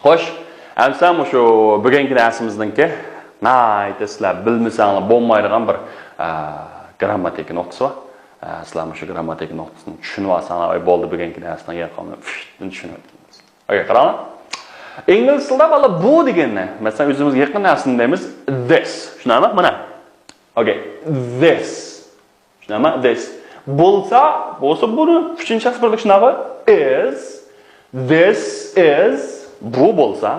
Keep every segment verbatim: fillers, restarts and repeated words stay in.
خوش، ئەمسە مۇشۇ بۈگۈنكى دەرسىمىزنىڭكى ناھايىتى سىلەر بىلمىسەڭلار بولمايدىغان بىر، ئە، گىرامماتىكا نۇقتىسى بار. ئە، سىلەر مۇشۇ گىرامماتىكا نۇقتىسىنى چۈشىنىۋالساڭلار، ئاي، بولدى، بۈگۈنكى دەرسنىڭ يېقىنىنى پۈشتىن چۈشىنىۋەتتىڭىز. ئوكەي، قاراڭلار. ئىنگلىز تىلىدا بالا بۇ دېگەننى، مەسىلەن، ئۆزىمىزگە يېقىن نەرسىنى دەيمىز، this. شۇنداقمۇ؟ مانا. ئوكەي، this. شۇنداقمۇ؟ This. بولسا، بولسا بۇنى ئۈچىنچى شەخس بىرلىك شۇنداقمۇ؟ Is. This is. بۇ بولسا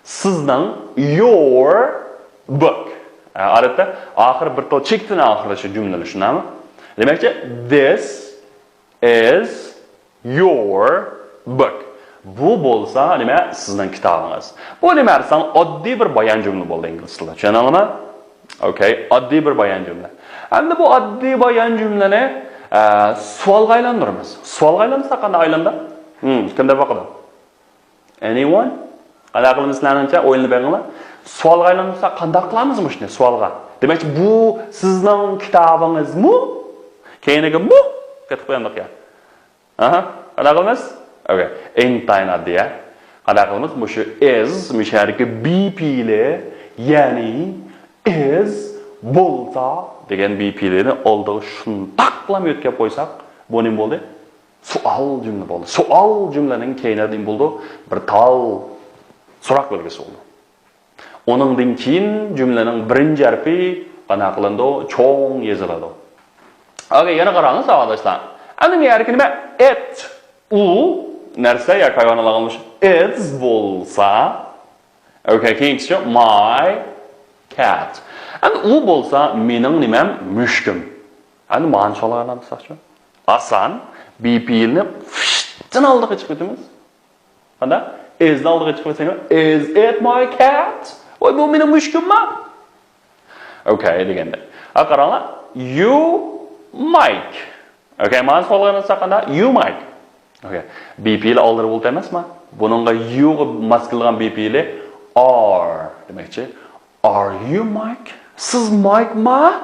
سىزنىڭ your book. ئە، ئادەتتە ئاخىرى بىر تال چېكىتىنى ئاخىرلىشى جۈملىلەر شۇنداقمۇ؟ دېمەكچى، this is your book. بۇ بولسا نېمە؟ سىزنىڭ كىتابىڭىز. بۇ نېمە دېسەڭ، ئاددىي بىر بايان جۈملە بولدى ئىنگلىز تىلىدا. چۈشەندىڭلارمۇ؟ ئوكەي، ئاددىي بىر بايان جۈملە. ئەمدى بۇ ئاددىي بايان جۈملىنى، ئە، سوئالغا ئايلاندۇرىمىز. سوئالغا ئايلاندۇرساق قانداق ئايلىنىدۇ؟ ھىم، كىم دەپ باقىدۇ؟ Anyone? قانداق قىلىمىز سىلەرنىڭچە؟ ئويلىنىپ بېقىڭلار. سوئالغا ئايلاندۇرساق قانداق قىلامىز مۇشۇنى؟ سوئالغا. دېمەكچى، بۇ سىزنىڭ كىتابىڭىزمۇ؟ كەينىگە مۇ قېتىپ قويامدۇق يا. ئاھا، قانداق قىلىمىز؟ ئوكەي. ئىنتايىن ئاددىي، ھە؟ قانداق قىلىمىز؟ مۇشۇ is، مۇشۇ يەردىكى be پېئىلى، يەنى is بولسا دېگەن be پېئىلىنى ئالدىغا شۇنداقلا يۆتكەپ قويساق، بۇ نېمە بولدى؟ سوئال جۈملە بولدى. سوئال جۈملىنىڭ كەينىدە نېمە بولىدۇ؟ بىر تال سوراق بەلگىسى بولىدۇ. ئۇنىڭدىن كېيىن جۈملىنىڭ بىرىنچى ھەرپى قانداق قىلىنىدۇ؟ چوڭ يېزىلىدۇ. ئوكەي، يەنە قاراڭ، ساۋاقداشلار. ئەمدى مەيەردىكى نېمە؟ It، ئۇ نەرسە ياكى ھايۋان ئالغان بولسا، is بولسا، ئوكەي، كېيىنكىسى my cat. ئەمدى ئۇ بولسا مېنىڭ نېمەم؟ مۈشۈكۈم. ئەمدى مانا شۇلارنى ئاڭلىساقچۇ؟ ئاسان، be پېئىلنى فىشتىن ئالدىغا چىقىۋېتىمىز. قانداق؟ Is نى ئالدىغا چىقىپ كەتسەڭ، is it my cat؟ ۋاي، بۇ مېنىڭ مۈشۈكۈممۇ؟ ئوكەي دېگەندە. ھە، قاراڭلار. You Mike. ئوكەي، مانا سوئالغا قانداق؟ You Mike. ئوكەي. Be پېئىلى ئالدىدا بولدى ئەمەسمۇ؟ بۇنىڭغا you غا ماس كېلىدىغان be پېئىلى are دېمەكچى. Are you Mike? سىز مايكما؟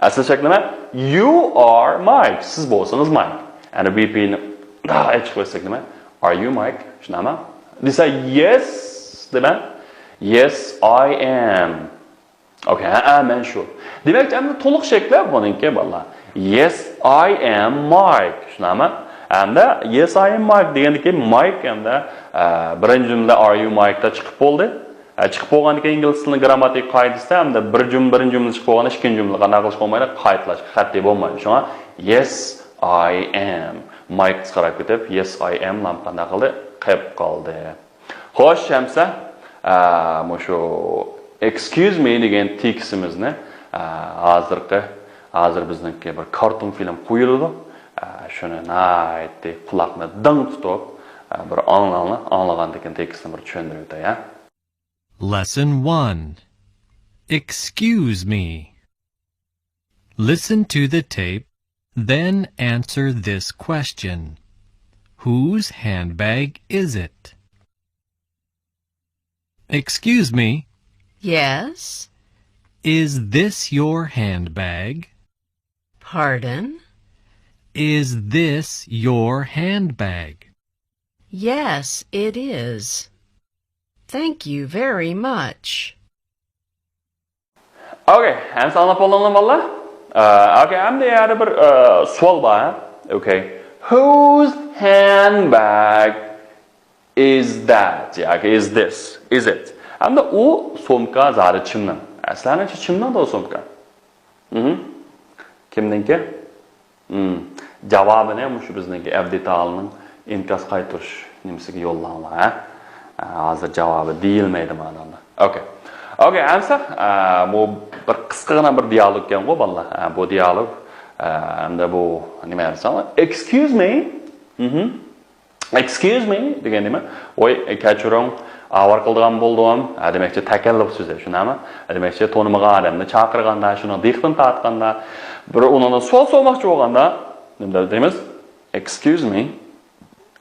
ئەسلى شەكلىمە، you are Mike. سىز بولسىڭىز مايك. يەنى be پېئىلنى ئاچىقىپ ئۆتسەك نېمە؟ Are you Mike? شۇنداقمۇ؟ دېسە، yes دېمە. Yes, I am. ئوكەي، ھە، مەن شۇ. دېمەك، ئەمدى تولۇق شەكلى بۇنىڭكى، بالىلار. Yes, I am Mike. شۇنداقمۇ؟ ئەمدى yes, I am Mike دېگەندىن كېيىن Mike ئەمدى، ئە، بىرىنچى جۈملىدە are you Mike دا چىقىپ بولدى. ئە، چىقىپ بولغاندىن كېيىن ئىنگلىز تىلىنىڭ گرامماتىكا قائىدىسىدە ئەمدى بىر جۈم-، بىرىنچى جۈملە چىقىپ بولغاندا ئىككىنچى جۈملە قانداق قىلىشقا بولمايدۇ؟ قايتىلاشقا قەتئىي بولمايدۇ. شۇڭا yes, I am. Mike قىسقىراپ كېتىپ yes, I am نام قانداق قىلدى؟ قېلىپ قالدى. خوش، ئەمسە، ئە، مۇشۇ excuse me دېگەن تېكىستىمىزنى، ئە، ھازىرقى، ھازىر بىزنىڭكى بىر كارتون فىلىم قويۇلىدۇ. ئە، شۇنى ناھايىتى قۇلاقنى دىڭ تۇتۇپ، ئە، بىر ئاڭلاڭلار، ئاڭلىغاندىن كېيىن تېكىستنى بىر چۈشەندۈرۈۋېتەي، ھە. Lesson one. Excuse me. Listen to the tape, then answer this question. Whose handbag is it? Excuse me. Yes? Is this your handbag? Pardon? Is this your handbag? Yes, it is. Thank you very much. ئوكەي، ئەمسە ئاڭلاپ بولدۇڭلارمۇ بالىلار؟ ئە، ئوكەي، ئەمدى يەنە بىر، ئە، سوئال بار، ھە؟ ئوكەي. Whose handbag is that ياكى is this? Is it? ئەمدى ئۇ سومكا زادى كىمنىڭ؟ ئە، سىلەرنىڭچە كىمنىڭدۇ ئۇ سومكا؟ مھم. كىمنىڭكى؟ مم. جاۋابىنى مۇشۇ بىزنىڭكى ئەبدى تائالىنىڭ ئىنكاس قايتۇرۇش نېمىسىگە يوللاڭلار، ھە؟ ئە، ھازىر جاۋابى دېيىلمەيدۇ ماناندا. ئوكەي. ئوكەي، ئەمسە، ئە، بۇ بىر قىسقىغىنا بىر دىيالوگ ئىكەنغۇ، بالىلار. ئە، بۇ دىيالوگ، ئە، ئەمدى بۇ نېمە دېسەڭلار؟ Excuse me. مھم. Excuse me دېگەن نېمە؟ ۋاي، كەچۈرۈڭ، ئاۋارە قىلىدىغان بولدۇم. ھە، دېمەكچى، تەكەللۇپ سۆزى، شۇنداقمۇ؟ ھە، دېمەكچى، تونۇمىغان ئادەمنى چاقىرغاندا، شۇنىڭ دىققىتىنى تارتقاندا، بىر ئۇنىڭدىن سوئال سورىماقچى بولغاندا، نېمە دەيمىز؟ Excuse me.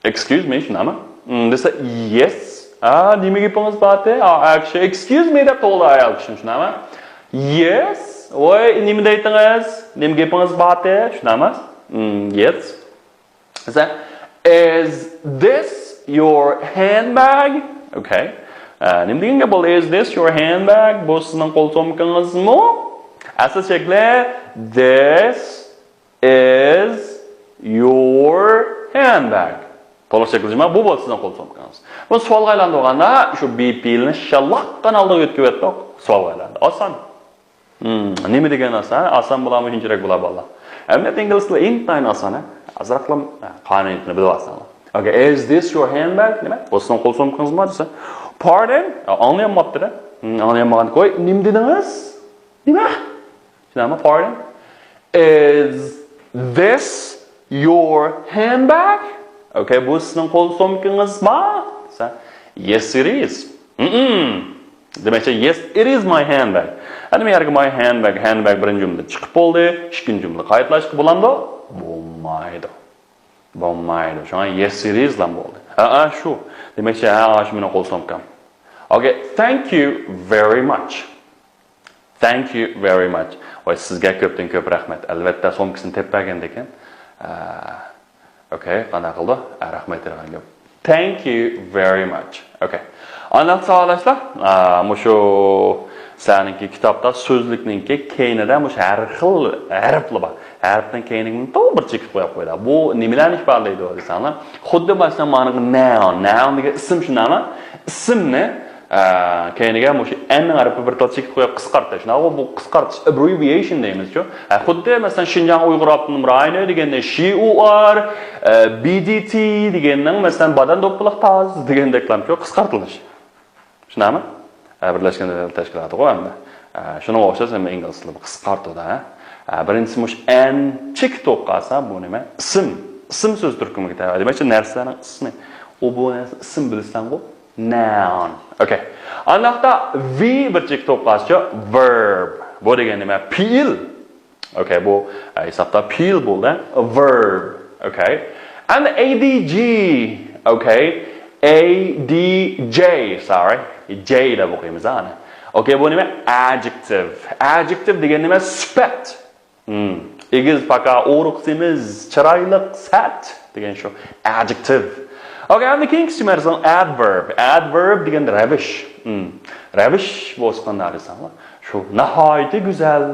Excuse me، شۇنداقمۇ؟ مم، دېسە، yes. ئا، نېمە گېپىڭىز بارتى؟ ئا، ئايال كىشى، excuse me دەپ توۋلىدى ئايال كىشى، شۇنداقمۇ؟ Yes. ۋاي، نېمە دەيتتىڭىز؟ نېمە گېپىڭىز بارتى؟ شۇنداقمۇ؟ مم، yes. دېسە، is this your handbag? Okay. ئە، نېمە دېگەن گەپ بولدى? Is this your handbag? بۇ سىزنىڭ قول سومكىڭىزمۇ؟ ئەسلى شەكلى: This is your handbag. تولۇق شەكلى جىما، بۇ بولسا سىزنىڭ قول سومكىڭىز. بۇ سوئالغا ئايلاندۇرغاندا، شۇ بى پېئىلنى شالاققان ئالدىغا يۆتكىۋەتتۇق. سوئالغا ئايلاندى. ئاسان. Hmm، نېمە دېگەن ئاسان؟ ئاسان بولامۇ، شۇنچىراك بولا، بالىلار. ئەمەلىيەتتە ئىنگلىز تىلى ئىنتايىن ئاسان، ھە؟ ئازراقلا، ھە، قانۇنىيىتىنى بىلىۋالساڭلار. Okay, is this your handbag? نېمە؟ بۇ سىزنىڭ قول سومكىڭىزمۇ دېسە، pardon؟ ئاڭلىيالماپتۇ-دە. Hmm، ئاڭلىيالمىغان. قوي، نېمە دېدىڭىز؟ نېمە؟ شۇنداقمۇ؟ Pardon? Is this your handbag? Okay, بۇ سىزنىڭ قول سومكىڭىزما؟ دېسە، yes, it is. Mm-mm. دېمەكچى، yes, it is my handbag. ئەنە بۇ يەرگە my handbag، handbag بىرىنچى جۈملىدە چىقىپ بولدى، ئىككىنچى جۈملىدە قايتىلاشقا بولامدۇ؟ بولمايدۇ. بولمايدۇ. شۇڭا yes, it is لا بولدى. ھە، ھە، شۇ. دېمەكچى، ھە، شۇ مېنىڭ قول سومكام. Okay, thank you very much. Thank you very much. ۋاي، سىزگە كۆپتىن كۆپ رەھمەت. ئەلۋەتتە، سومكىسىنى تېپىپ بەرگەندىكىن. ئە، okay، قانداق قىلىدۇ؟ ئە، رەھمەت دېگەن گەپ. Thank you very much. Okay. ئانداق ساۋاقداشلار، ئە، مۇشۇ سەنىڭكى كىتابتا سۆزلۈكنىڭكى كەينىدە مۇشۇ ھەر خىل ھەرپلەر بار. ھەرپنىڭ كەينىگە توغرا بىر چېكىت قويۇپ قويدى. بۇ نېمىلەرنى ئىپادىلەيدۇ دېسەڭلار، خۇددى مەسىلەن، مانا noun، noun دېگەن ئىسىم شۇنداقمۇ؟ ئىسىمنى، ئە، كەينىگە مۇشۇ ئەننىڭ ھەرپى بىر تال چېكىت قويۇپ قىسقارتىش. شۇنداقمۇ؟ بۇ قىسقارتىش، abbreviation دەيمىزچۇ. ئە، خۇددى مەسىلەن، شىنجاڭ ئۇيغۇر ئاپتونوم رايونى دېگەندە شى ئۇ ئار، ئە، بى دى تى دېگەننىڭ مەسىلەن، بادام دوپپىلىق تاز دېگەندەكلەمچۇ، قىسقارتىلىش. شۇنداقمۇ؟ ئە، بىرلەشكەن دۆلەتلەر تەشكىلاتىغۇ ئەمدى. ئە، شۇنىڭغا ئوخشاش ھەممە ئىنگلىز تىلى قىسقارتىۋىدى، ھە؟ ئە، بىرىنچىسى مۇشۇ ئەن چېكىت بولۇپ قالسا، بۇ نېمە؟ ئىسىم. ئىسىم سۆز تۈركۈمىگە تەۋە. دېمەكچى، نەرسىلەرنىڭ ئىسمى. ئۇ بۇ نەرسە ئىسىم بىلىسەنغۇ؟ Noun. Okay. ئانداقتا V بىر چېكىت بولۇپ قالسىچۇ؟ Verb. بۇ دېگەن نېمە؟ پېئىل. Okay، بۇ، ئە، ھېسابتا پېئىل بولدى. Verb. Okay. And A D J. Okay. A D J. Sorry. J دەپ ئوقۇيمىز، ھە، ئانى. Okay، بۇ نېمە؟ Adjective. Adjective دېگەن نېمە؟ سۈپەت. Hmm. ئېگىز، پاكا، ئورۇق، سېمىز، چىرايلىق، سەت دېگەن شۇ. Adjective. Okay، ئەمدى كېيىنكىسى مەرسەن adverb. Adverb دېگەن رەۋىش. Hmm. رەۋىش بولسا قانداق دېسەڭلار، شۇ ناھايىتى گۈزەل،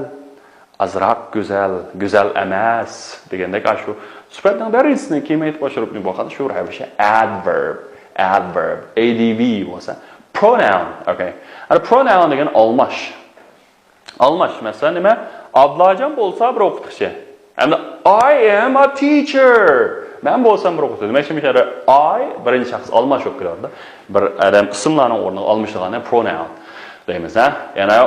ئازراق گۈزەل، گۈزەل ئەمەس دېگەندەك، ئاشۇ سۈپەتنىڭ دەرىجىسىنى كېمەيتىپ ئاشۇرۇپ نېمە بولغان، شۇ رەۋىشى adverb، adverb، A D V بولسا pronoun، okay. ئەنە pronoun دېگەن ئالماش. ئالماش، مەسىلەن، نېمە؟ ئابلاجان بولسا بىر ئوقۇتقۇچى. ئەمدى I am a teacher. مەن بولسام بىر ئوقۇتقۇچى. دېمەك، شۇ يەردە I بىرىنچى شەخس ئالماش بولۇپ كېلىۋاتىدۇ. بىر ئادەم ئىسىملارنىڭ ئورنىغا ئالمىشىدىغان pronoun دەيمىز، ھە؟ يەنە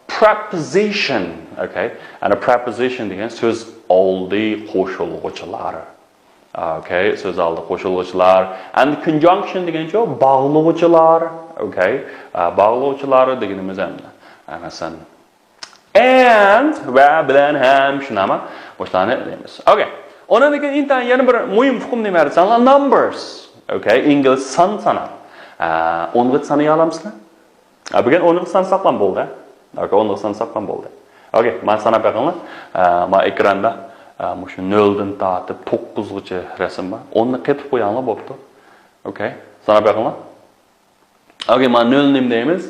preposition، okay. يەنى preposition دېگەن سۆز ئالدى قوشۇلغۇچىلار. Okay، سۆز ئالدى قوشۇلغۇچىلار. And conjunction دېگەنچۇ باغلىغۇچىلار. Okay، باغلىغۇچىلار دېگىنىمىز ئەمدى، مەسىلەن، and ۋە بىلەن ھەم شۇنداقمۇ؟ مۇشۇلارنى دەيمىز. Okay. ئۇنىڭدىن كېيىن ئىنتايىن يەنە بىر مۇھىم ئۇقۇم نېمە دېسەڭلار؟ Numbers. Okay، ئىنگلىز سان ساناق. ئونغىچە سانىيالامسىلەر؟ ھە، بۈگۈن ئونغا سانىساقلام بولدى. Okay، ئونغا سانىساقلام بولدى. Okay، مانا ساناپ بېقىڭلار. ئە، مانا ئېكراندا، ئە، مۇشۇ نۆلدىن تارتىپ توققۇزغىچە رەسىم بار. ئوننى قېتىپ قويۇڭلار، بوپتۇ. Okay، ساناپ بېقىڭلار. Okay، مانا نۆل نېمە دەيمىز؟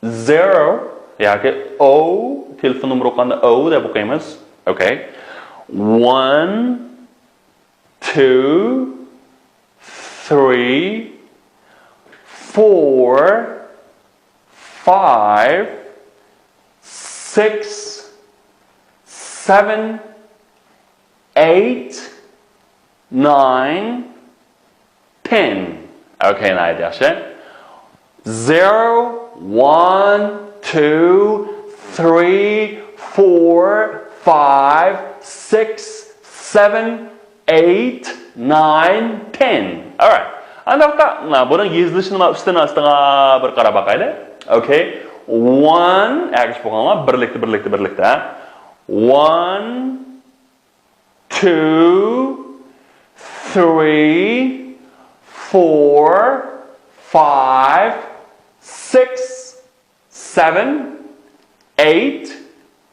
Zero ياكى O، تېلېفون نومۇرى ئوقۇغاندا O دەپ ئوقۇيمىز. Okay. One، two، three، four، five، six، seven، eight، nine، ten. Okay، ناھايىتى ياخشى. Zero، one، two، three، four، five، six، seven، eight، nine، ten. Alright. ئانداقتا، مانا بۇنىڭ يېزىلىشىنى مانا ئۈستىن ئاستىغا بىر قاراپ باقايلى. Okay. One، ئەگىشىپ بولغانغا بىرلىكتە، بىرلىكتە، بىرلىكتە. One، two، three، four، five، six، seven، eight،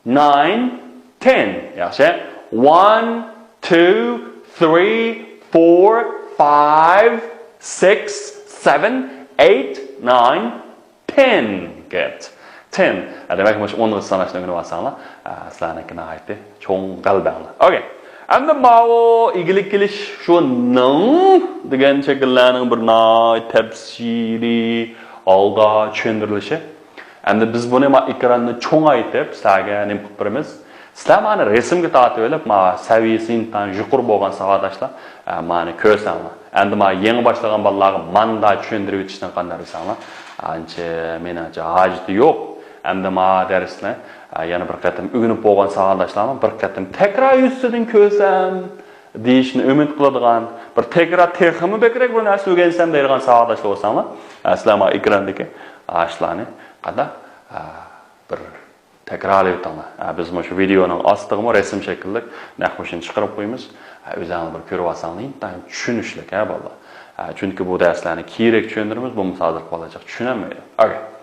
nine، ten. ياخشى. One، two، three، four، five، six، seven، Eight, nine, ten. Good. Ten. ھە، دېمەك، مۇشۇ ئونغىچە ساناشنى ئۆگىنىۋالساڭلار، ھە، سىلەرنىڭكى ناھايىتى چوڭ غەلىبەڭلار. ئوكەي. ئەمدى ماۋۇ ئىگىلىك كېلىش شۇ نىڭ دېگەن شەكىللەرنىڭ بىر ناھايىتى تەپسىلىي ھالدا چۈشەندۈرۈلۈشى. ئەمدى بىز بۇنى ما ئېكراننى چوڭايتىپ، سىلەرگە نېمە قىلىپ بېرىمىز؟ سىلەر مانى رەسىمگە تارتىۋېلىپ، ما سەۋىيەسى ئىنتايىن يۇقىرى بولغان ساۋاقداشلار، ئە، مانى كۆرسەڭلار. ئەمدى ما يېڭى باشلىغان بالىلارغا ماندا چۈشەندۈرۈۋېتىشنىڭ قانداق دېسەڭلار، ئانچە مېنىڭچە ھاجىتى يوق. ئەمدى ما دەرسنى، ئە، يەنە بىر قېتىم ئۆگىنىپ بولغان ساۋاقداشلارمۇ بىر قېتىم تەكرار يۈزىسىدىن كۆرسەم، دېيىشنى ئۈمىد قىلىدىغان، بىر تەكرار تېخىمۇ بەكرەك بىر نەرسە ئۆگەنسەم دەيدىغان ساۋاقداشلار بولساڭلار، ئە، سىلەر ما ئېكراندىكى ئاشۇلارنى قانداق، ئە، بىر تەكرارلىۋېتىڭلار. ئە، بىز مۇشۇ ۋىدېئونىڭ ئاستىغىمۇ رەسىم شەكىللىك نەق مۇشۇنى چىقىرىپ قويىمىز. ئە، ئۆزۈڭلار بىر كۆرۈۋالساڭلار ئىنتايىن چۈشىنىشلىك، ھە، بالىلار. ئە، چۈنكى بۇ دەرسلەرنى كېيىنرەك چۈشەندۈرىمىز، بولمىسا ھازىرقى بالىلار چۈشىنەلمەيدۇ. ئوكەي.